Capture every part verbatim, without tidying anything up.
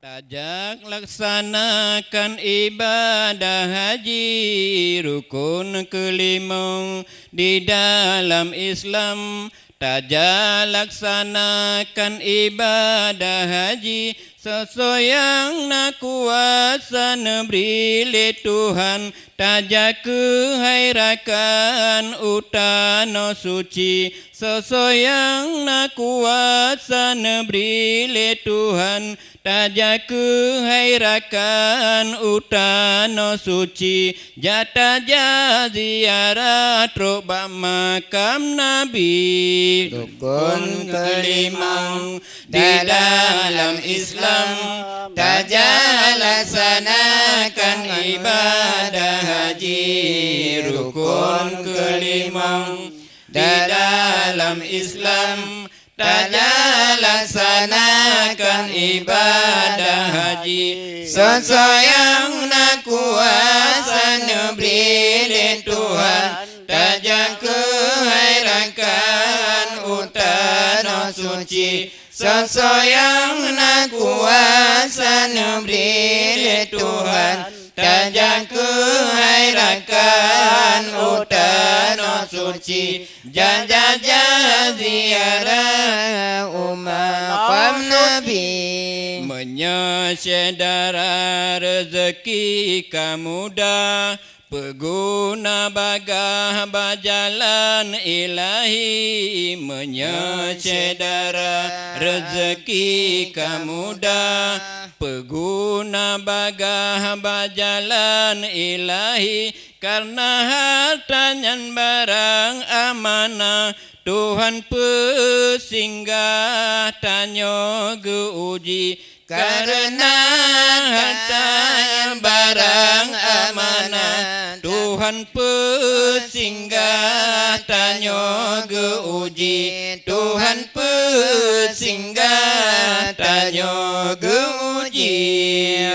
Tajak laksanakan ibadah haji, rukun keulimong di dalam Islam. Tajak laksanakan ibadah haji, soe-soe nyang na kuasa neubri lé Tuhan. Tajak keuhai rakan u tanoh suci, soe-soe nyang na kuasa neubri lé Tuhan. Tajak keuhai rakan u tanoh suci, jak tajak ziarah trok bak makam Nabi. Rukun keulimong di dalam Islam, tajak laksanakan ibadah haji. Rukun keulimong di dalam Islam, tajak laksanakan ibadah haji. Soe-soe nyang na kuasa neubri lé Tuhan, tajak keuhai rakan u tanoh suci. Soe-soe nyang na kuasa neubri lé Tuhan, tajak keuhai rakan u tanoh suci. Jak, jak, jak ziarah u makam Nabi. Meunyoe syedara reuzeuki ka mudah, peuguna bagah bak jalan Ilahi. Meunyoe syedara reuzeuki ka mudah, peuguna bagah bak jalan Ilahi. Kareuna harta nyan barang amanah, Tuhan peusinggah tanyoe geu-uji. Kareuna harta nyan barang amanah, Tuhan peusinggah tanyoe geu-uji. Tuhan peusinggah tanyoe geu-uji.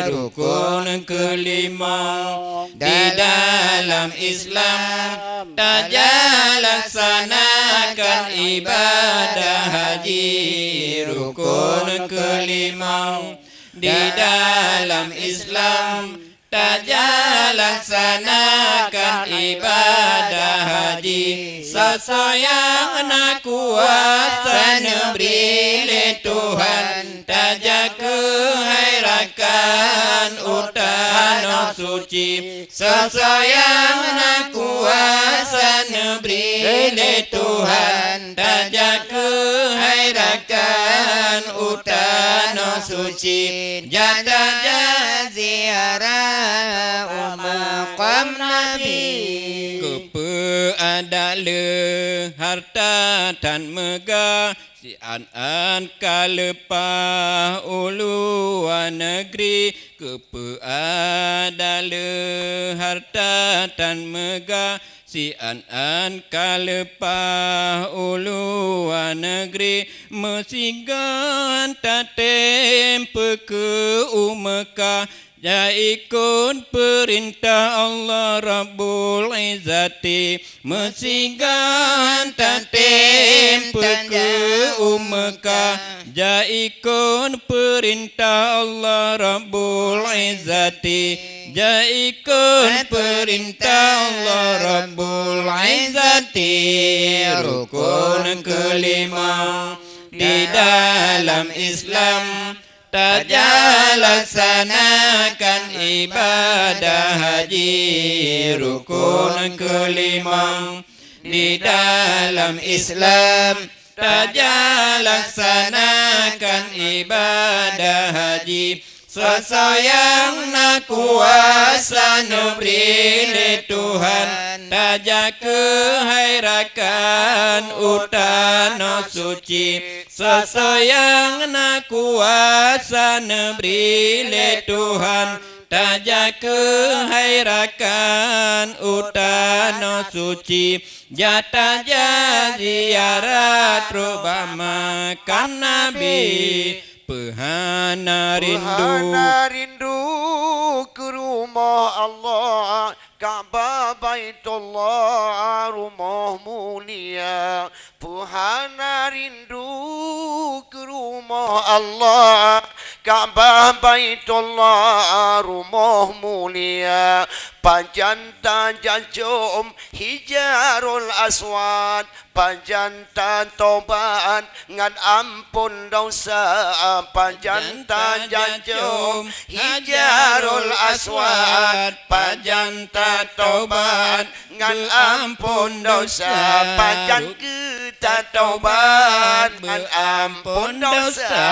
Rukun keulimong di dalam Islam, tajak laksanakan ibadah haji. Rukun keulimong di dalam Islam, tajak laksanakan ibadah haji. Soe-soe nyang na kuasa neubri lé Tuhan, tajak keuhai rakan u tanoh suci. Soe-soe nyang na kuasa neubri lé Tuhan, tajak keuhai rakan u tanoh suci. Jak tajak ziarah u makam Nabi. Keupeue adak le harta tan meugah, siat-at ka leupah u luwa neugri. Keupeue adak le harta tan meugah, siat-at ka leupah u luwa neugri. Meusigoe tatem peukeue u Meukah, jak ikot peurintah Allah Rabbul Izzati. Meusigoe tatem peukeue u Meukah, jak ikot peurintah Allah Rabbul Izzati. Jak ikot peurintah Allah Rabbul Izzati. Rukun keulimong di dalam Islam, tajak laksanakan ibadah haji. Rukun keulimong di dalam Islam, tajak laksanakan ibadah haji. Soe-soe nyang na kuasa neubri lé Tuhan, tajak keuhai rakan u tanoh suci. Soe-soe nyang na kuasa neubri lé Tuhan, tajak keuhai rakan u tanoh suci. Jak tajak ziarah trok bak makam Nabi. Peuhana rindu. Peuhana rindu keu rumoh Allah, Ka'bah Baitullah, rumoh mulia. Peuhana rindu keu rumoh Allah, Ka'bah Baitullah rumoh mulia, pajan tajak cöm Hijarul Aswad, pajan tatobat ngon ampôn dosa, pajan tajak cöm Hijarul Aswad, pajan tatobat ngon ampôn dosa, pajan keu tatobat ngon ampôn dosa.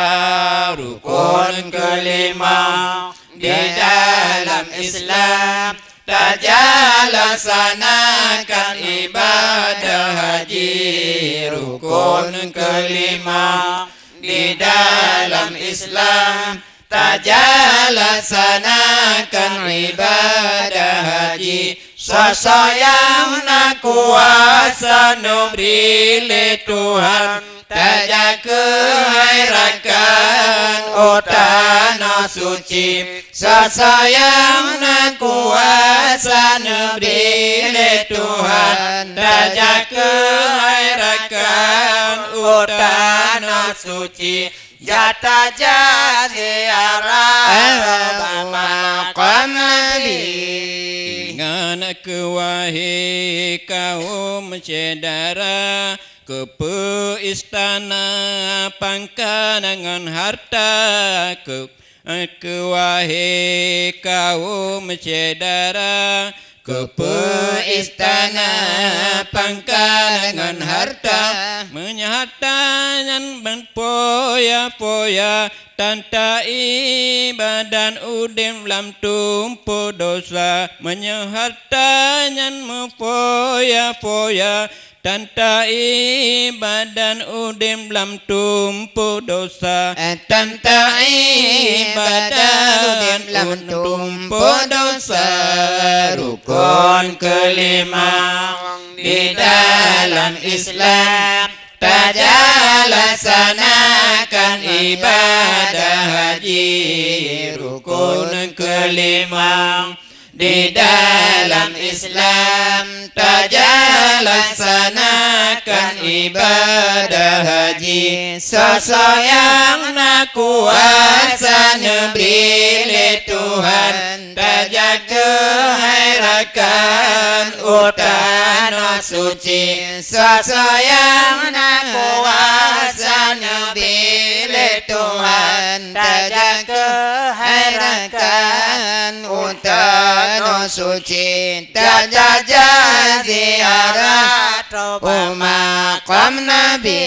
Rukon keulima di dalam Islam, tajalaksanakan ibadah haji. Rukon keulima di dalam Islam, tajalaksanakan ibadah haji. Soe-soe nyang na kuasa neubri lé Tuhan, tajak keuhai rakan u tanoh suci. Soe-soe nyang na kuasa neubri lé Tuhan, tajak keuhai rakan u tanoh suci. Jata-jata ziarah bak maqam Nabi. Ingat keu wahé kaum syedara, keupeue istana pangkat ngon harta, keu-, keu wahé kaum syedara, keupeue istana pangkat ngon harta, meunyoe harta nyan meupoya-poya, tanta ié badan udeb lam tumpôk dosa. Meunyoe harta nyan meupoya-poya, tanta ié badan udeb lam tumpôk dosa. Tanta ié badan udeb lam tumpôk dosa. Rukon keulima di dalam Islam, tajalaksanakan ibadah haji. Rukon keulima di dalam Islam, tajalaksanakan ibadah haji. Soe-soe nyang na kuasa neubri lé Tuhan, tajak keuhai rakan u tanoh suci. Soe-soe nyang na kuasa neubri lé Tuhan, tajak keuhai rakan u tanoh suci, tajak-jak ziarah u maqam Nabi.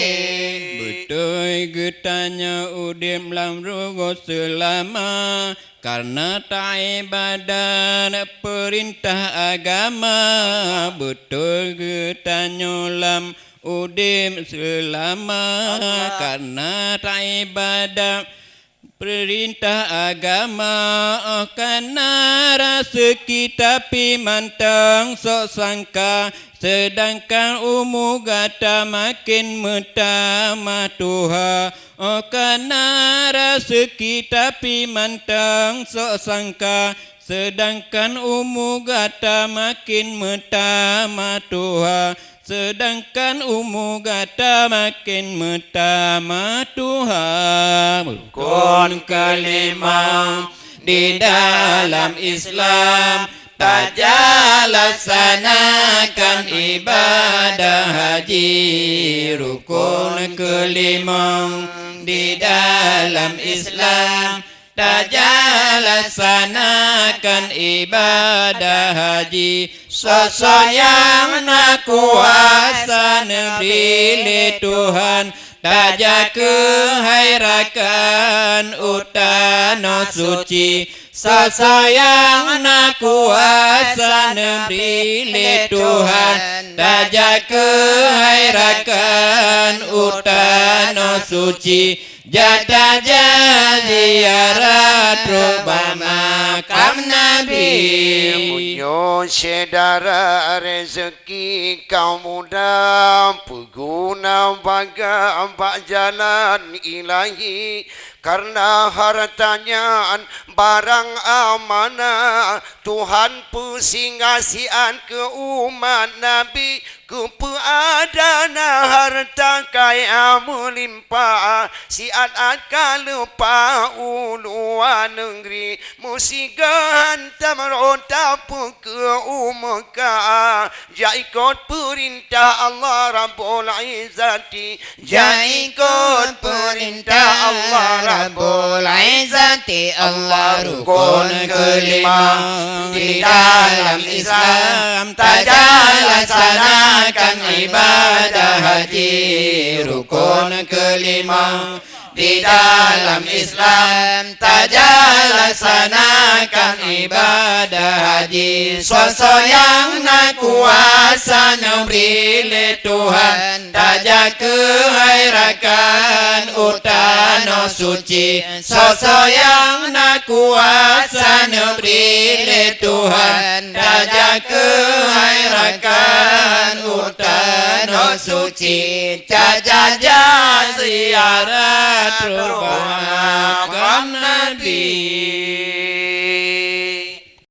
Beutôi geutanyoe udeb lam rugoe seulama, kareuna taibadat peurintah agama. Beutôi geutanyoe lam udeb seulama, kareuna taibadat peurintah agama. Óh ka na raseuki tapi mantong sok sangka, seudangkan umu gata maken meutamah tuha. Óh ka na raseuki tapi mantong sok sangka, seudangkan umu gata maken meutamah tuha. Seudangkan umu gata maken meutamah tuha. Rukon keulima di dalam Islam, tajalaksanakan ibadah haji. Rukon keulima di dalam Islam, tajalaksanakan ibadah haji. Soe-soe nyang na kuasa neubri lé Tuhan, tajak keuhai rakan u tanoh suci. Soe-soe nyang na kuasa neubri lé Tuhan, tajak keuhai rakan u tanoh suci. Jak tajak ziarah trok bak makam Nabi. Meunyoe syedara rezeki ka mudah, peuguna bagah bak jalan Ilahi. Kareuna harta nyan barang amanah, Tuhan peusinggah siat keu umat Nabi. Keupeue ada na harta kaya meulimpah, si Adat ka leupah u luwa neugri, meusigoe tameuron tapeukeue u Meukah. Jak ikot peurintah Allah Rabbul Izzati. Jak ikot peurintah Allah Rabbul Izzati. Allah rukon kelima di dalam Islam, tajalaksanakan ibadah haji. Rukon kelima di dalam Islam, tajalaksanakan ibadah haji. Soe-soe nyang na kuasa neubri lé Tuhan, tajak keuhai rakan u tanoh suci. Soe-soe nyang na kuasa neubri lé Tuhan, tajak keuhai rakan u tanoh suci. Tajak-jak ziarat roh makam Nabi.